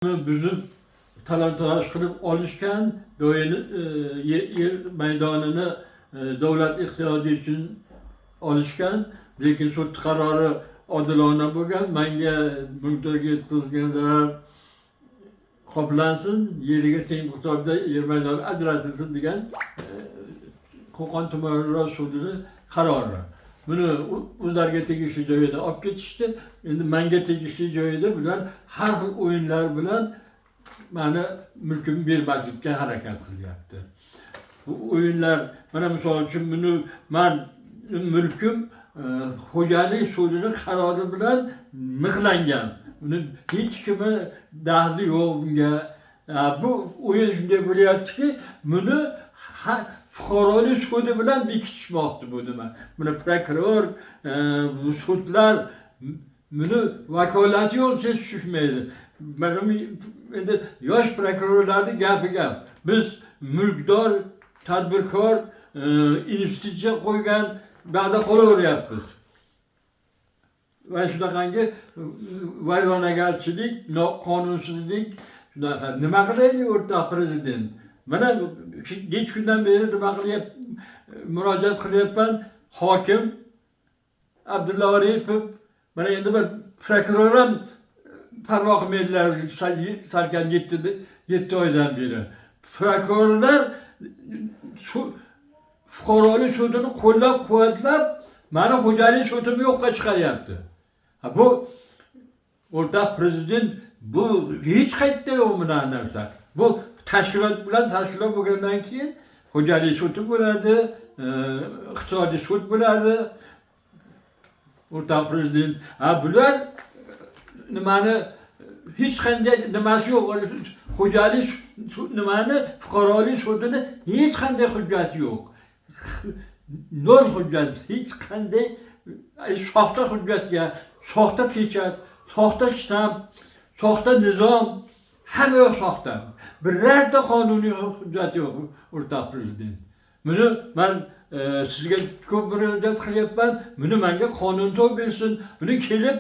Buzib, talon-taroj qilib olishgan, do'yini yer maydonini davlat ehtiyoji uchun olishgan, lekin sud qarori odilona bo'lgan, manga mulkdorga yetkazilgan zarar qoplansin, yeriga teng miqdorda yer maydoni ajratilsin degan Qo'qon tumanaro sudini qarori. Buni o'zlariga tegishli joyida olib ketishdi. Endi manga tegishli joyida bular har xil o'yinlar bilan mani mulkimni bermaslikka harakat qilyapti. Bu o'yinlar, mana misol uchun, buni man mulkim xo'jalik sudini qarori bilan mixlangan. Buni hech kimi daxli yo'q bunga. Bu o'yin shunday bo'lyaptiki, buni fuqarolik sudi bilan bekitishmoqdi bu nima. Buni prokuror, bu sudlar buni vakolati yo'q desa tushishmaydi. Mana endi yosh prokurorlarning gapi gap. Biz mulkdor, tadbirkor, investitsiya qo'ygan, buyoqda qolaveryapmiz. Va shunaqangi vayronagarchilik, qonunsizlik shunaqa. Nima qilaylik, o'rtoq prezident? Mana necha kundan beri nima qilyapti, murojaat qilyapman. Hokim Abdulla Aripov, mana endi bir prokuror ham parvo qilmaydilar salkam 7 oydan beri. Prokurorlar fuqarolik sudini qo'llab quvvatlab, mani xo'jalik sudimni yo'qqa chiqaryapti. Ha, bu, o'rtoq prezident, bu hech qayerda yo'q bunaqa narsa. Bu tashkilot bilan tashkilot bo'lgandan keyin xo'jalik sudi bo'ladi, iqtisodiy sud bo'ladi. O'rtoq prezident, ha, bular nimani hech qanday nimasi yo'q. Xo'jalik nimani, fuqarolik sudini hech qanday hujjati yo'q. Nol hujjat, hech qanday soxta hujjatga, soxta pechat, soxta shtamp, soxta nizom, hamma yoq soxta. Birorta qonuniy hujjat yo'q, o'rtoq prezident. Buni man sizga ko'p murojaat qilyapman. Buni menga qonun topib bersin. Buni kelib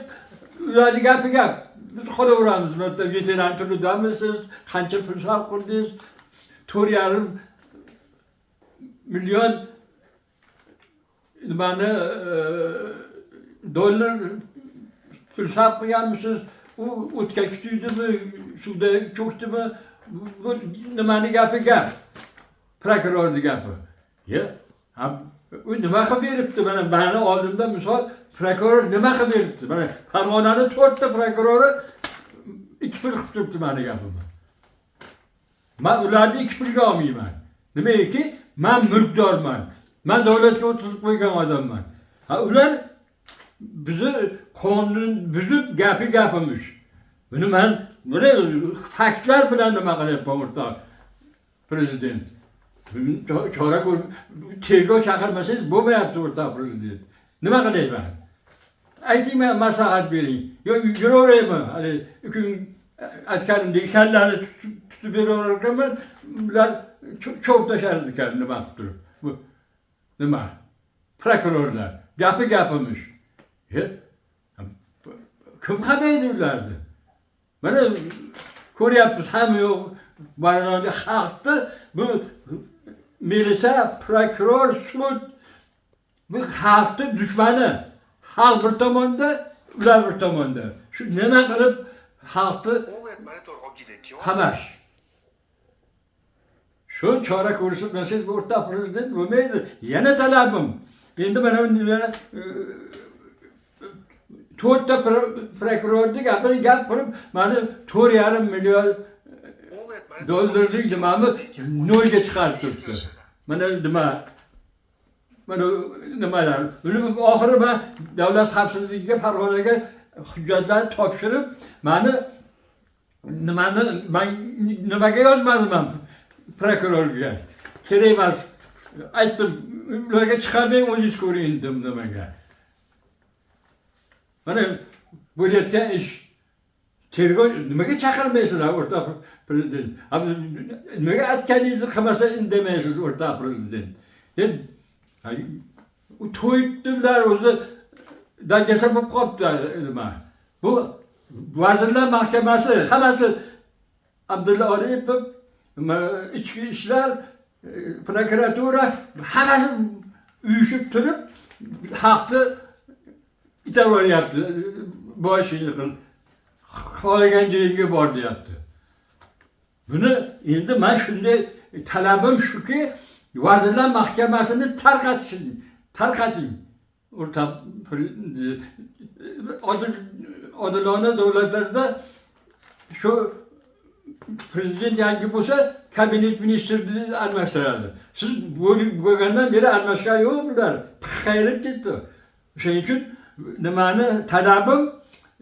ularni gapi gap. Biz qolaveramiz. Bu yerda veteran turidamisiz? Qancha pul sarf qildingiz? 4,5 million nimani dollar pul sarf qilganmisiz? U o'tga kuydimi, suvda cho'kdimi? Bu nimani gapi gap. Prokurorni gapi. Ya, ha, u nima qilib beribdi? Mana mani oldimda misol prokuror nima qilib beribdi? Mana Farg'onani to'rtta prokurori ikki pul qilib turibdi mani gapimni. Man ularni ikki pulga olmayman. Nimaki, man mulkdorman. Man davlatga o'tkazib qo'ygan odamman. Ha, ular bizni qonun buzib gapi gapimiz. Buni man buni faktlar bilan nima qilyapman, o'rtoq prezident. Buni chora ko'r, tergov chaqirmasangiz bo'lmayapti, o'rtoq prezident. Nima qilayman? Ayting, man maslahat bering. Yo yuraveraymi? Hali kun aytganimdek kallani tutib beraverar ekanman, ular cho'p tashlar ekan nima qilib turib. Bu nima? Prokurorlar. Gapi gapimiz. E, kim qamaydi ularni? Mana ko'ryapmiz, hamma yo'q vayronlik xalqni bu milisa, prokuror, sud bu xalqni dushmani. Xalq bir tomonda, ular bir tomonda. Shu nima qilib xalqni qamash. Shu chora ko'rishmasangiz, o'rtoq prezident, bo'lmaydi. Yana talabim. Endi mana yana to'rtta prokurorni gapini gap qilib, mani 4,5 million dollarlik nimamni nolga chiqarib turibdi. Mana nima, mana nimalar. Buni oxiri man davlat xavfsizligiga Farg'onaga hujjatlarni topshirib, mani nimani man nimaga yozmadim man prokurorga. Kerak emas. Aytdim, ularga chiqarmang, o'zingiz ko'ring dedim nimaga. Mana bo'layotgan ish. Tergov nimaga chaqirmaysizlar, o'rtoq prezident? Ha, nimaga aytganingizni qilmasa indamaysiz, o'rtoq prezident? Deb u to'yibdilar, o'zi dangasa bo'lib qolibdi nima. Bu Vazirlar Mahkamasi hammasi. Abdulla Aripov, ichki ishlar, prokuratura hammasi uyushib turib xalqni itaveryapti. Boshingni qil. Xohlagan joyingga bor deyapti. Buni endi man shunday talabim shuki, Vazirlar Mahkamasini tarqatishing, tarqating. O'rta odil, odilona davlatlarda shu prezident yangi bo'lsa, kabinet ministrni almashtiradi. Siz bo'lgandan beri almashgan yo'q bular. Pixayrib ketdi. Shuning uchun nimani talabim,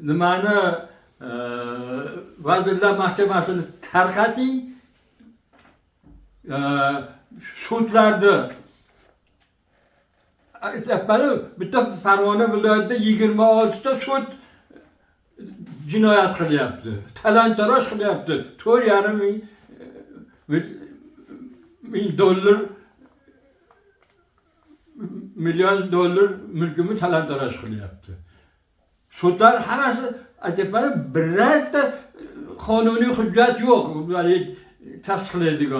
nimani Vazirlar Mahkamasini tarqating, sudlarni aytyapmanu, bitta Farg'ona viloyatida 26 ta sud jinoyat qilyapti, talon taroj qilyapti. 4,5 ming dollar, million dollar mulkimni talon taroj qilyapti. Sudlar hammasi, aytyapmanu, birorta qonuniy hujjat yo'q ularni tasdiqlaydigan.